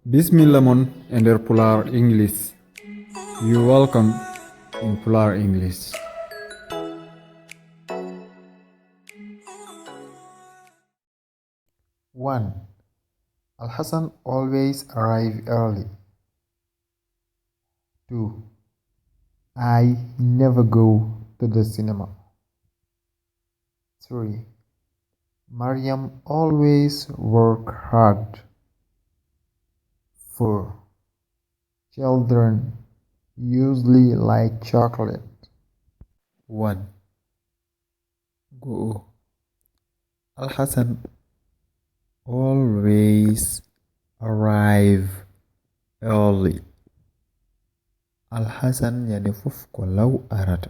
Bismilla mon e nder Pular English. You welcome in Pular English. One. Al-Hassan always arrive early. 2. I never go to the cinema. 3. Mariam always work hard. 4. Children usually like chocolate. 1. Go. Al-Hassan always arrive early. Al-Hassan yani fof ko law arata.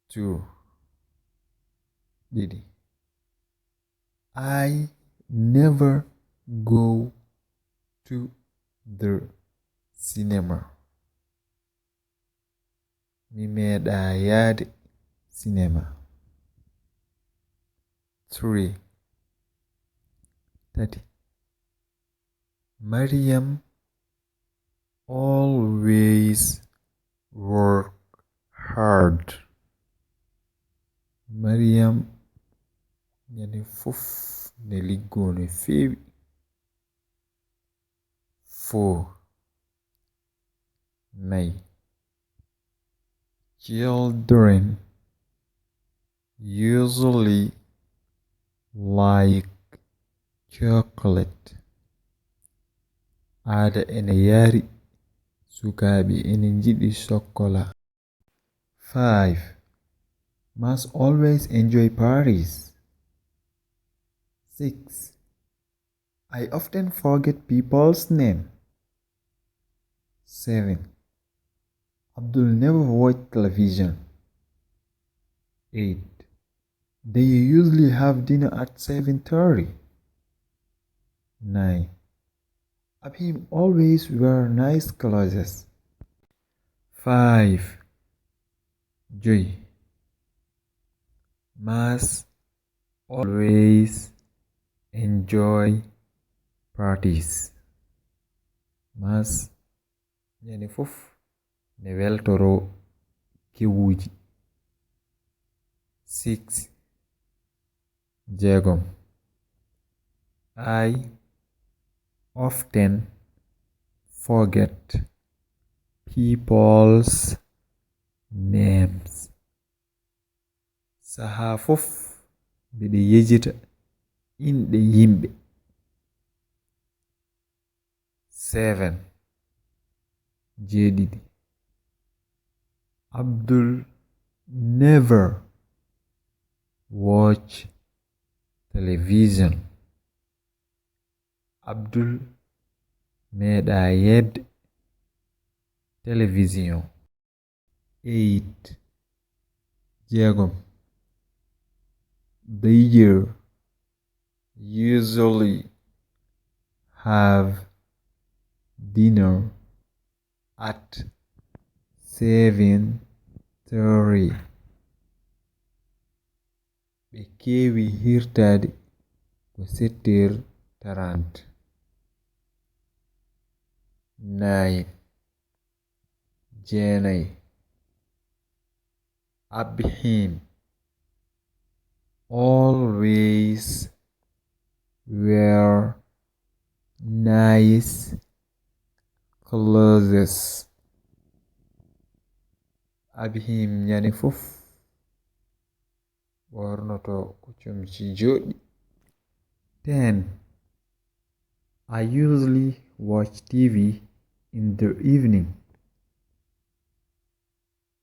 2. Didi. I never go to the cinema. Mi Meda Yaade cinema. 3. Tati. Mariam always work hard. Mariam yani fof ne liggo no fewi. 4. Nay. Children usually like chocolate. Ada ene yari sukaɓe ene jiɗi chocolate. 5. Must always enjoy parties. 6. I often forget people's name. 7. Abdul never watch television. 8. They usually have dinner at 7:30. 9. Abhim always wear nice clothes. 5. Joy. Must always enjoy parties. Must yani fof ne weltoro kewuji. 6. Jegom. I often forget people's names. Saha fof mbiɗa yejita inɗe yimɓe. 7. Jeɗiɗi. Abdul never watch television. Abdul meɗa yedde television. 8. Jegom. They usually have dinner at 7:30. Ɓe kewi hirtade ko 7:30. 9. Jeenayi. Abhim always wear nice clothes. Abhim yani fof ɓornoto ko comci joɗɗi. 10. I usually watch TV in the evening.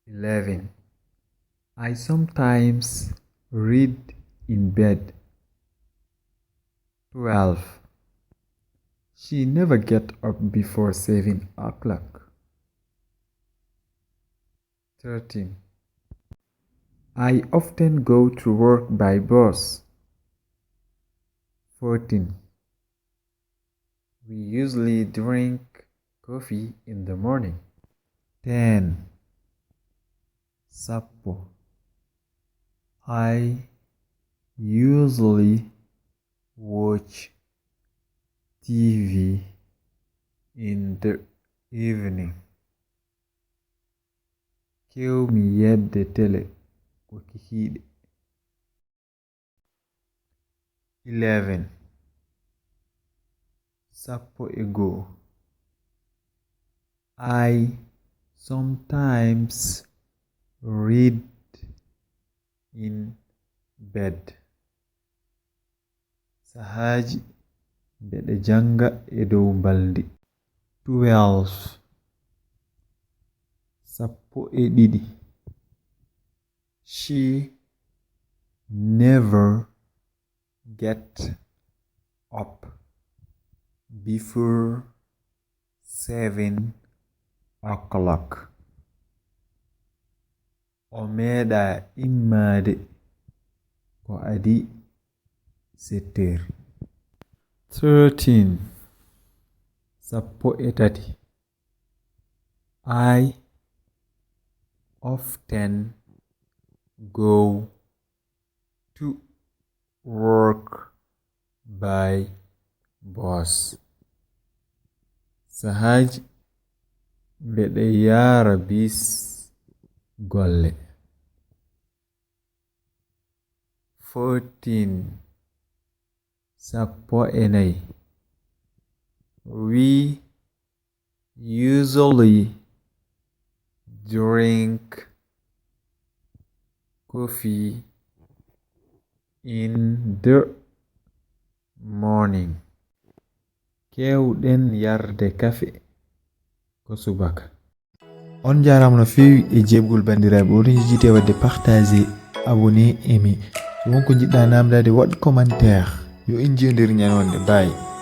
11. I sometimes read in bed. 12. She never get up before 7 o'clock. 13. I often go to work by bus. 14. We usually drink coffee in the morning. 10. Sappo. I usually watch TV in the evening. Kewmi yedde tele wakkati hiide. 11. Sappo e go. I sometimes read in bed. Sahaji beɗe janga e dow baldi. 12. Sappo e ɗiɗi. She never get up before 7 o'clock. O meeɗa immade ko adi 7 heures. 13. Sappo e tati. I often go to work by bus. Sahaji beɗe yara bis golle. 14. Sappo e nayi. We usually drink coffee in the morning. Kewɗen yarde kafe ko subaka. On jarama no fewi e jebgol bandiraɓe. Oɗon jijjite wadde partager, abonné, aimer. So wonko jiɗɗa namdade waɗ commentaire. Yo en jewdir ñanonde. Bye.